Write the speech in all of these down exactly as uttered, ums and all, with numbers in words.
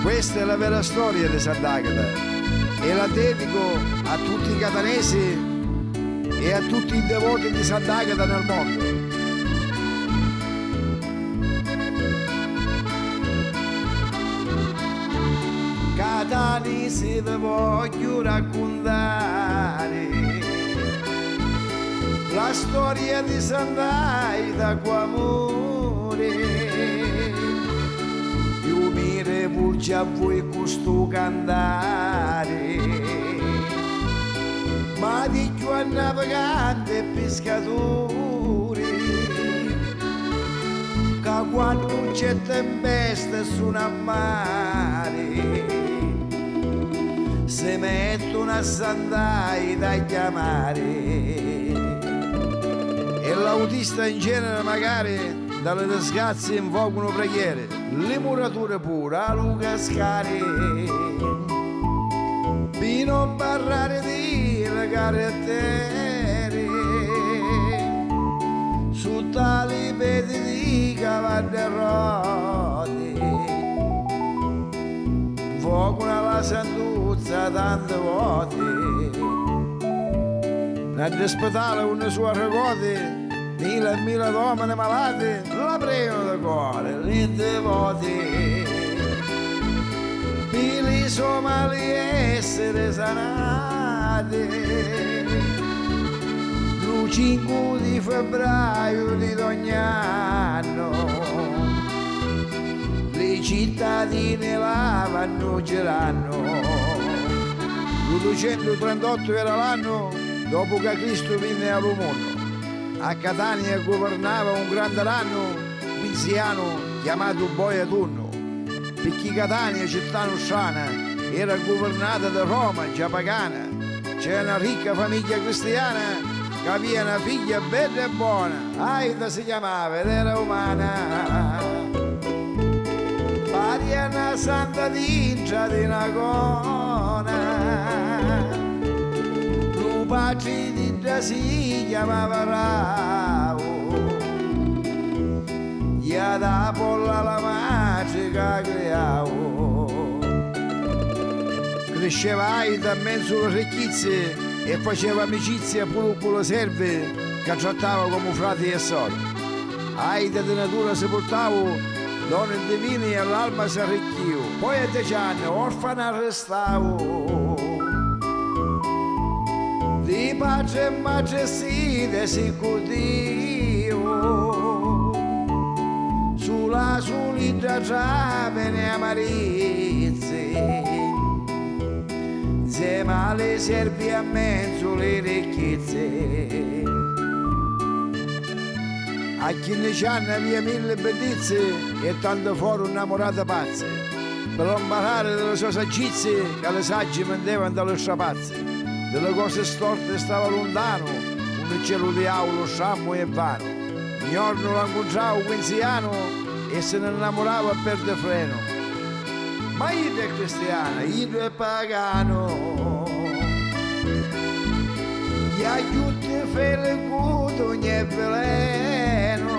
Questa è la vera storia di Sant'Agata e la dedico a tutti i catanesi e a tutti i devoti di Sant'Agata nel mondo. Catanesi, vi vogghiu raccuntari la storia di Sant'Aita cu amuri. Iu mi rivurgiu a vui cu stu cantari, ma di chiù a naviganti e piscaturi, ca quannu c'è tempesta e sunu a mari, si mettunu a Sant'Aita a chiamari. E l'autista in genere, magari, da li disgrazi invocunu preghieri, li muraturi puru a lu cascari. Pi non parrari di li carritteri, sutta li pedi di cavalli e roti, vocunu a la Santuzza tanti voti. Nna ddi spitali unni su arricoti mila e mila d'omini malati, la preghianu di cori li divoti, pi li so mali essiri sanati. Lu cincu di febbraiu di d'ogni annu li cittadini la vannu girannu. Lu ducentutrentottu era l'annu dopu ca Cristu vinni a lu munnu. A Catania guvernava un gran tirannu, Quinzianu, chiamatu Boia Tunnu, picchì Catania, città nustrana, era guvernata da Roma, già pagana. C'era na ricca famigghia cristiana ca avia na figghia bedda e bona. Aida si chiamava ed era umana, pari a na santa dintra di na gona. Lu patri di dda si chiamava Rau, ia da polla la matri ca criau. Crisceva Aida mmenzu li ricchizzi e faceva amicizia puru cu li servi ca trattava comu frati e sori. Aida di natura si purtau doni divini e l'alma s'arricchiu. Poi a deci anni orfana restau. Di patri e matri si desi cu Diu, sula sulidda tra peni e amarizzi, nzemi a li servi e mmenzu li ricchizzi. A chinnici anni avia milli biddizzi e tanti foru nnamurati pazzi. Pi l'amparari di li so saggizzi ca li saggi mindeva nta li strapazzi. Di li cosi storti stava luntanu, unni c'è lu diaulu strammu e vanu. Un jornu la ncuntrau Quinzianu e si nni nnamurau a perdi frenu. Ma iddu è cristianu, iddu è paganu. Ia chiù ti feli cu dugnu e vilenu,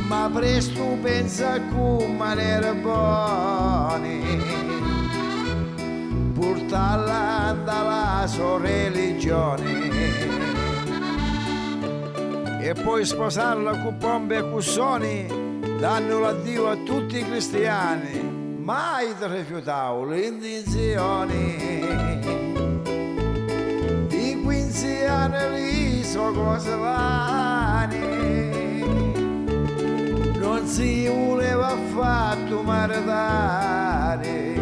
ma prestu pensa cu maneri boni, purtalla nta la so religioni. E poi sposarla cu pompi e cu soni, dannula a Diu a tutti i cristiani, mai ti rifiutau l'intinzioni. Di Quinzianu e li so cosi vani, non si vuleva affattu maritari,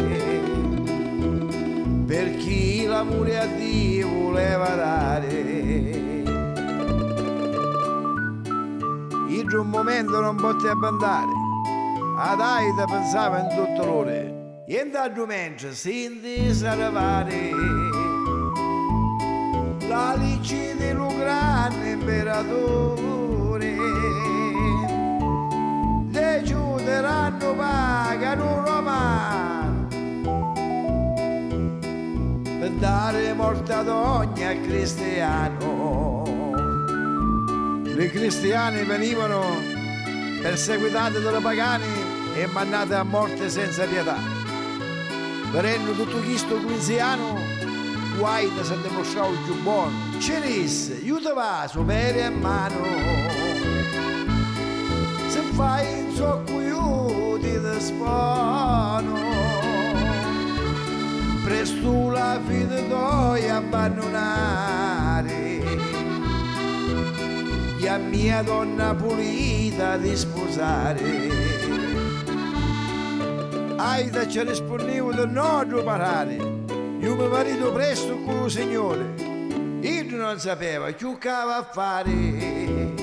pirchì l'amuri a Diu vuleva dari. Iddu un mumentu non potti abbandari, ad Aida pinsava in tuttu l'uri. E nta ddu mentri si ntisi arrivari la liggi di lu granni mpiraturi, deciderannu paga lu romanu pi dari morti ad ogni cristianu. Li cristiani venivanu perseguitati da li pagani e mannati a morti senza pietà. Vidennu tuttu chistu, Quinzianu, cu Aida s'addimustrau u cchiù bonu. Ci dissi: "Iu ti vasu peri e manu, si fai zoccu iu ti disponu, prestu la fidi toia abbannunari, e a mia donna pulita di spusari." Aida ci rispunniu di no a ddu parari: "Iu mi maritu prestu cu lu Signuri." Iddu non sapeva cchiù c'ava a fari.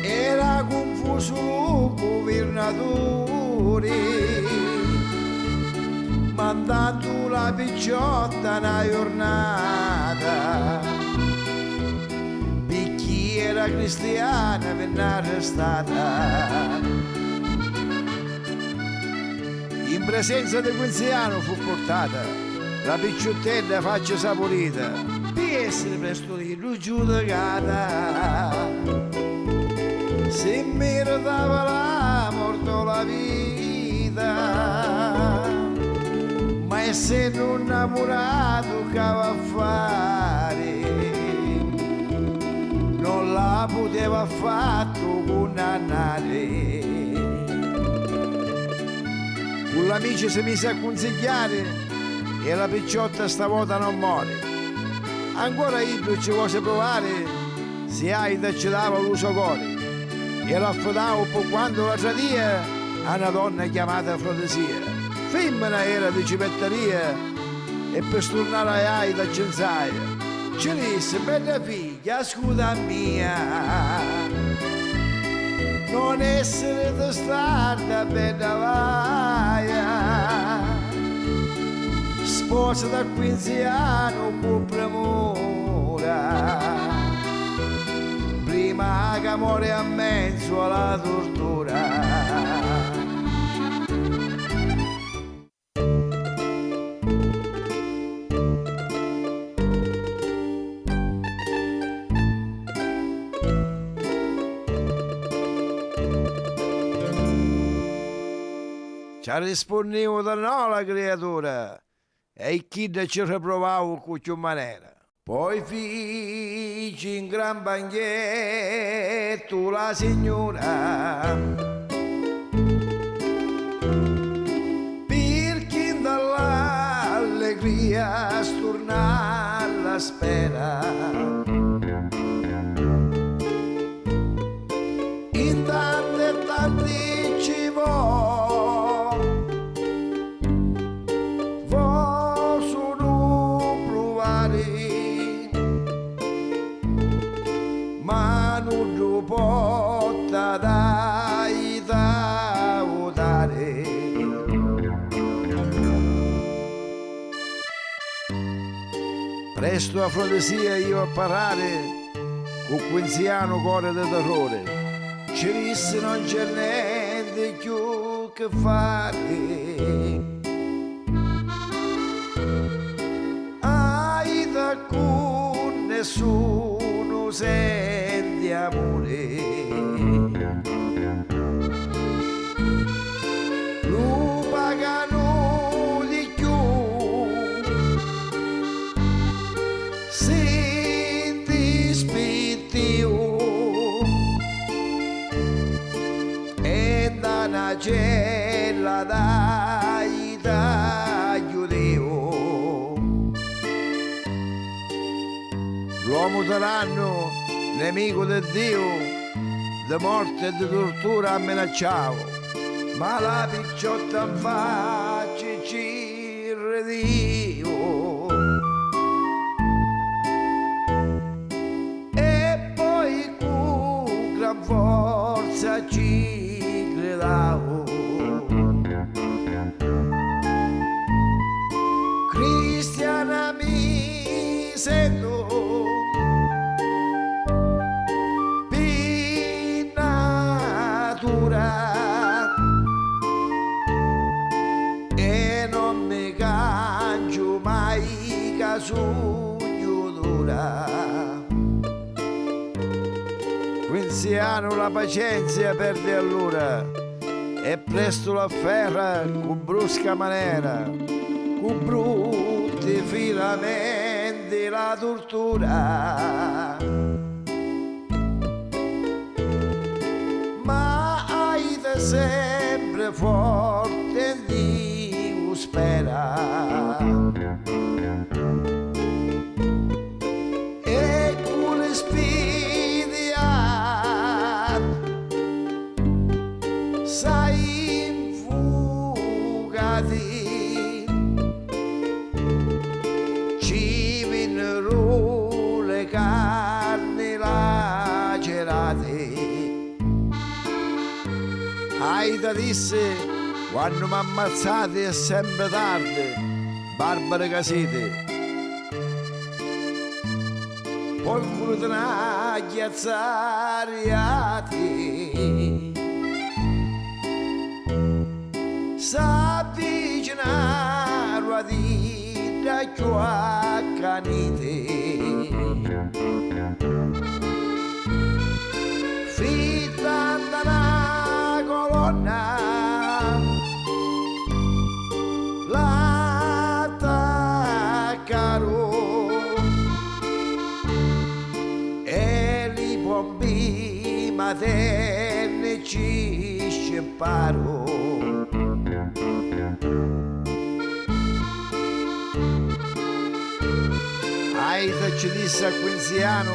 Era cunfusu lu guvirnaturi, mandannu la picciotta na jurnata, picchì era cristiana, vinni arrestata. In presenza di Quinzianu fu purtata la picciuttedda facci sapurita, pi essiri prestu di iddu giudicata, si miritava la morti o la vita, ma essennu nnamuratu c'ava a fari, non la puteva affattu cunnannari. Cu l'amici si misi a cunsigghiari e la picciotta sta vota non mori. Ancora iddu ci vosi pruvari si Aida ci dava lu so cori, e l'affidau ppi quantu la tradia a na donna chiamata Afrodisia. Fimmina era di cipettaria e pi sturnari a Aida ci nsaia. Ci dissi: "Bedda figlia, ascuta a mia, non essiri tistarda, bedda vaia, sposati a Quinzianu cu primura, prima ca mori a menzu a la turtura." Ci arrispunniu di no la criatura, e chidda ci ripruvau cu cchiù manera. Poi fici un gran banchettu la signura, pirchì nta l'allegria sturnalla spera. In tanti e tanti ci vo, vo sulu pruvari, ma nuddu potta dai tautari. Prestu Afrodisia iu a parrari cu Quinzianu cori di terruri. Ci dissi: "Non c'è nenti cchiù chi fari. Aida cu nessunu senti amuri. Lu paganu di cchiù si dispittiu e nta na cella d'Aida chiudiu." L'omu tirannu, nemicu di Diu, di morti e di turtura amminacciau, ma la picciotta 'n facci ci ridiu. E poi cu gran forza ci gridau: "Cristiana mi sentu pi natura e non mi cangiu mai ca sugnu dura." Quinzianu la pacienzia perdi allura e prestu l'afferra cu brusca manera, cu brutti filamenti la turtura. Ma aita sempri forti in Diu spera. E cu li spidi a s'ha infugati, ci vinniru li carni lacerati. Aita dissi: quannu m'ammazzati è sempri tardi, barbari ca siti. Poi cu li tinagghia azzariati s'avvicinaru ad idda cchiù accaniti. Fittanta na colonna l'attaccaru e li pompi materni ci scipparu. Aita ci dissi a Quinzianu: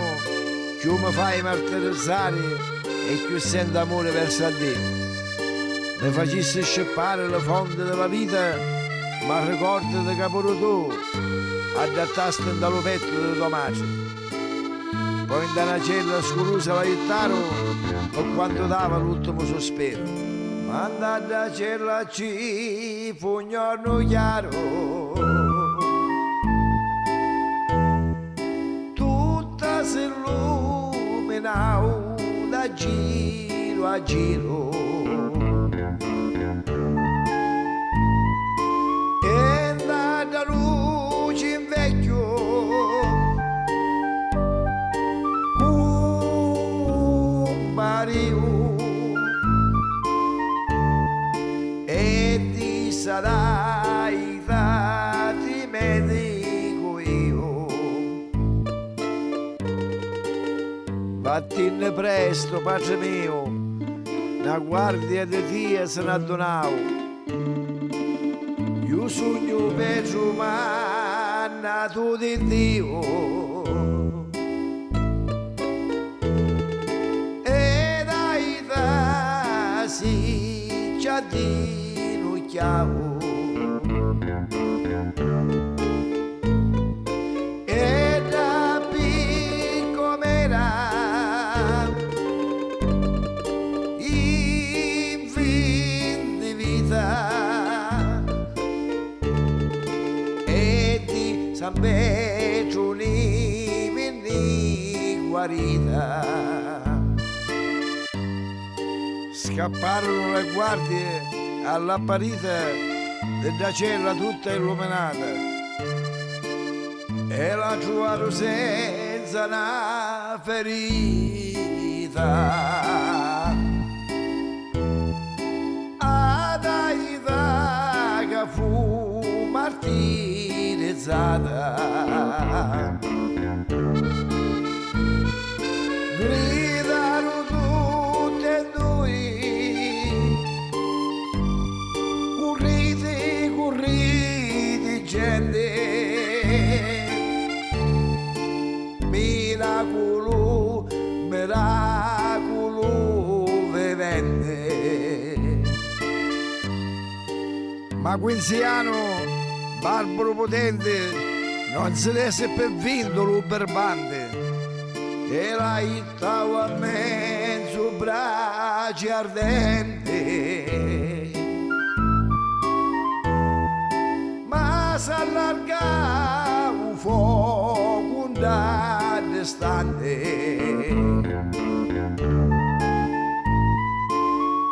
cchiù mi fai martirizzari e cchiù sentu amuri versu a Diu. Mi facissi scippari li fonti di la vita, ma ricordati ca puru tu addattasti nta lu pettu di to matri. Poi nta na cella sculusa la jittaru pi quantu dava l'ultimu suspiru. Ma nta dda cella ci fu un jornu chiaru, tutta s'illuminau da giru a giru. E nta dda luci un vecchiu cumpariu e dissi: adai, ti medicu iu. Vattinni prestu, patri miu, na guardia di tia si n'addunau. Iu sugnu Petru mannatu di Diu. Ed aita si ci addinucchiau e dda pi com'era in fin di vita e di San Petru ni vinni guarita. Scapparunu li guardie all'apparita di dda cella tutta illuminata e la truvaru senza na ferita. Adaita ca fu martirizzata. Gridaru tutti e dui: curriti, curriti, genti, miraculu, miraculu viventi. Ma Quinzianu, barburu putenti, non si desi pi vintu lu birbanti e la jittau a menzu braci ardenti. Ma s'allargau u focu nta distanti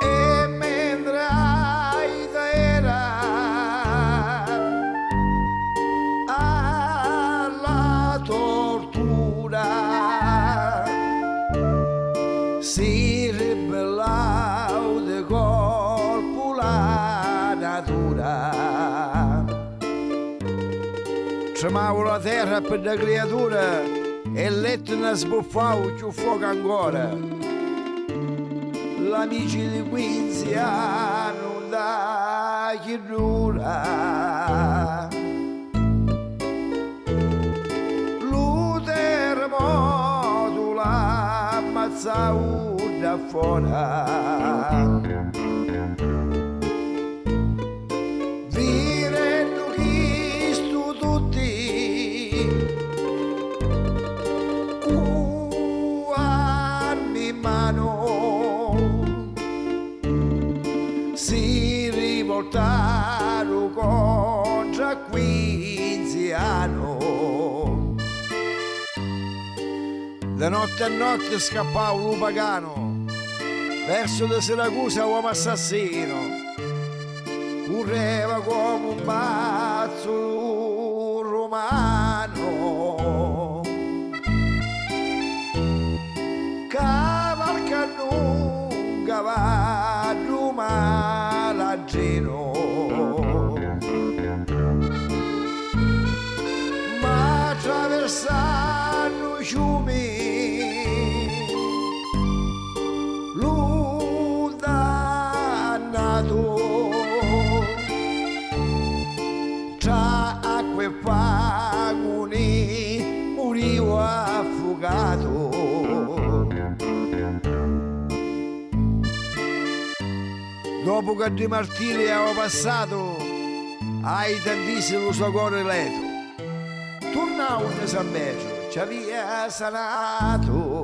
e mentri aita era a la tortura Si ribbellau di colpu la natura. Tremau la terra pi dda criatura e l'Etna sbuffau cchiù focu ancora. L'amici di quinzi annu nta chidd'ura. Lu terremotu l'ammazzau dda fora. Virennu chistu tutti cu armi in manu si rivoltaru contra Quinzianu. Di notti a notti scappau lu paganu versu di Siracusa, omu assassinu. Curreva comu un pazzu lu rumanu, cavalcannu un cavaddu malandrinu, ma traversannu ciumi lu dannatu tra acqua e faguni muriu affugatu. Dopu ca ddi martiri avìa passatu, Aita ntisi lu so cori letu. Turnau nni San Petru, ci avìa sanatu.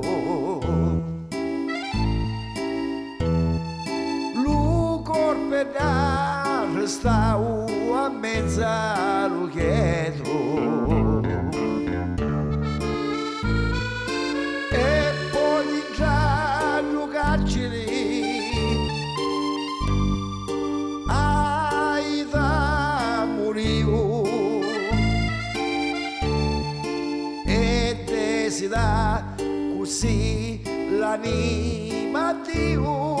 Lu corpu e dda ristau a menza lu chetu. E poi dintra ddu carciri Aita muriu. E desi da cusì l'anima a Diu.